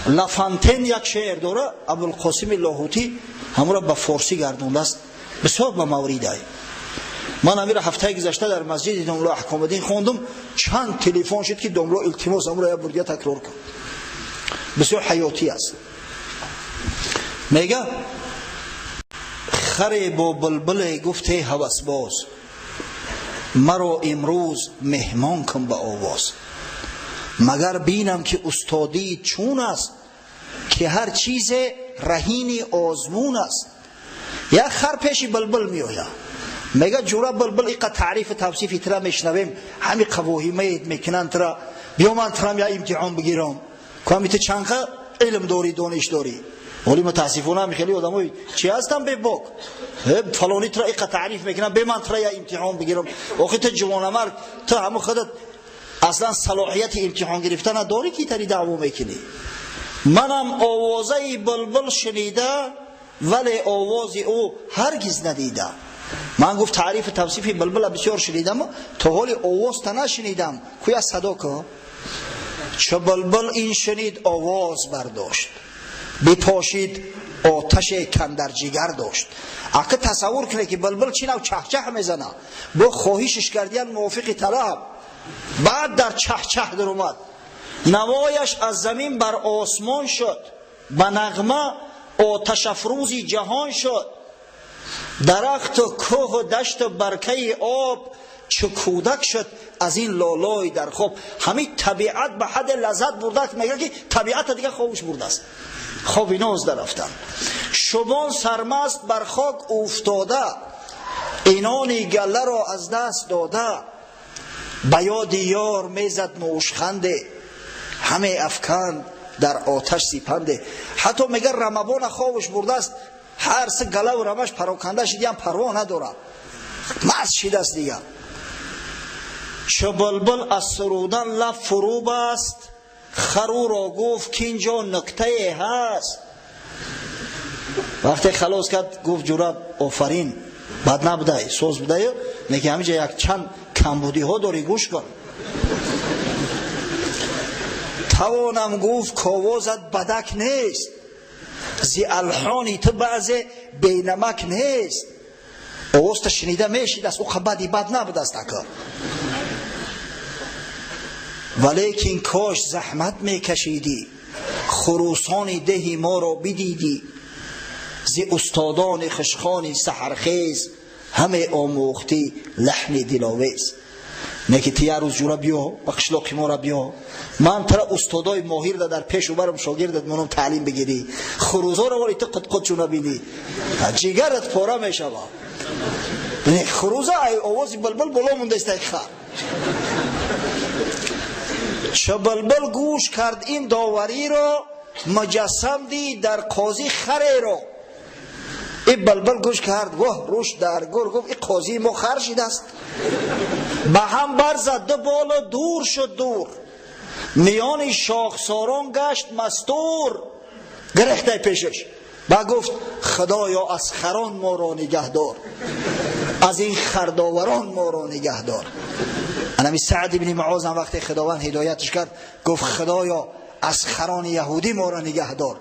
Лафантен як шеър дора, Абулқосими Лоҳутӣ ҳамуро ба форсӣ гардондааст, бисёр ба мавридай. Ман амира ҳафтаи гузашта дар масҷиди домло Аҳкомиддин хондум, чанд телефон шуд ки домло илтимос амуро як бурдия такрор кун. Бисёр ҳаётӣ аст. Мега харе бо булбуле гуфте ҳавасбоз, маро имрӯз меҳмон кун ба овоз, магар бинам ки устодӣ чун аст, ки ҳар чизе раҳини озмун аст. Як хар пеши булбул меояд, мега ҷура булбул иқа таърифу тавсифи тира мешнавем, ҳами қавоҳимает мекунанд тира, биё ман тирам я имтиҳон бигирам, ками ту чанқа илм дорӣ, дониш дорӣ. Вале мутаассифона ҳами хеле одамои чи ҳастам бебок, фалони тира иқа таъриф мекунам, бе ман тира я имтиҳон бигирам. Охи ту ҷавонамард, ту ҳаму худат аслан салоҳияти имтиҳон гирифтана дорӣ ки тари даъво мекунӣ. Манам овозаи булбул шунида, вале овози ӯ ҳаргиз надида. Ман гуфт таърифу тавсифи булбула бисёр шунидам, то ҳоли овозта нашунидам, куя садо ку. Чу булбул ин шунид овоз бардошт, бипошид оташе кандар ҷигар дошт. Ака тасаввур кунед ки булбул чӣ нав чаҳчаҳ мезана, бо хоҳишиш кардиян мувофиқи талаб, баъд дар чаҳчаҳ даромад. Навояш аз замин бар осмон шуд, ба нағма оташафрӯзи ҷаҳон шуд. Дарахту кӯҳу дашту баркаи об чу кӯдак шуд аз ин лолой дар хоб. Ҳамин табиат ба ҳадде лаззат бурдааст, мега ки табиата дига хобуш бурдааст, хоби ноз дарафтан. Шубон сармаст бар хок уфтода, инони галларо аз даст дода, ба ёди ёр мезад мушханде, ҳаме афканд дар оташ сипанде. Ҳатто мега рамабона хобуш бурдааст, ҳар се галаву рамаш пароканда шидиам парво надорад, маст шидааст дига. Чу булбул аз сурудан лаб фурӯ баст, харуро гуфт кинҷо нуктае ҳаст. Вақте халос кард гуфт ҷура офарин, бад набудай, соз будаю, лекин ҳаминҷа як чанд камбудиҳо дорӣ, гӯш кун. Тавонам гуфт ковозат бадак нест, зи алҳони ту баъзе бенамак нест. Овозта шунида мешидааст, ӯ бади бад набудааст ака. Валекин кош заҳмат мекашидӣ, хурӯсони деҳи моро бидидӣ, зи устодони хушхони саҳархез, ҳаме омӯхтӣ лаҳни диловез. Не ки ту як рӯз ҷура биё ба қишлоқи мора биё, ман тара устодои моҳирда дар пешу барам шогирдат монам таълим бигирӣ, хурӯзоро вале ту қутқутчу набинӣ, ҷигарат пора мешава. Хурӯза ай овози булбул боло мондааст ай хар. Чу булбул гӯш кард ин довариро, муҷассам дид дар қозӣ хареро. И булбул гӯш кард, воҳ рӯш дар гур, гуфт и қозии мо хар шидааст. Ба ҳам барзад ду болу дур шуд дур, миёни шохсорон гашт мастур. Гирехтай пешаш ба гуфт худоё аз харон моро нигаҳдор, аз ин хардоварон моро нигаҳдор. Анами Саъд ибни Муоз ҳам вақте Худованд ҳидоятш кард гуфт худоё аз харони яҳудӣ моро нигаҳдор.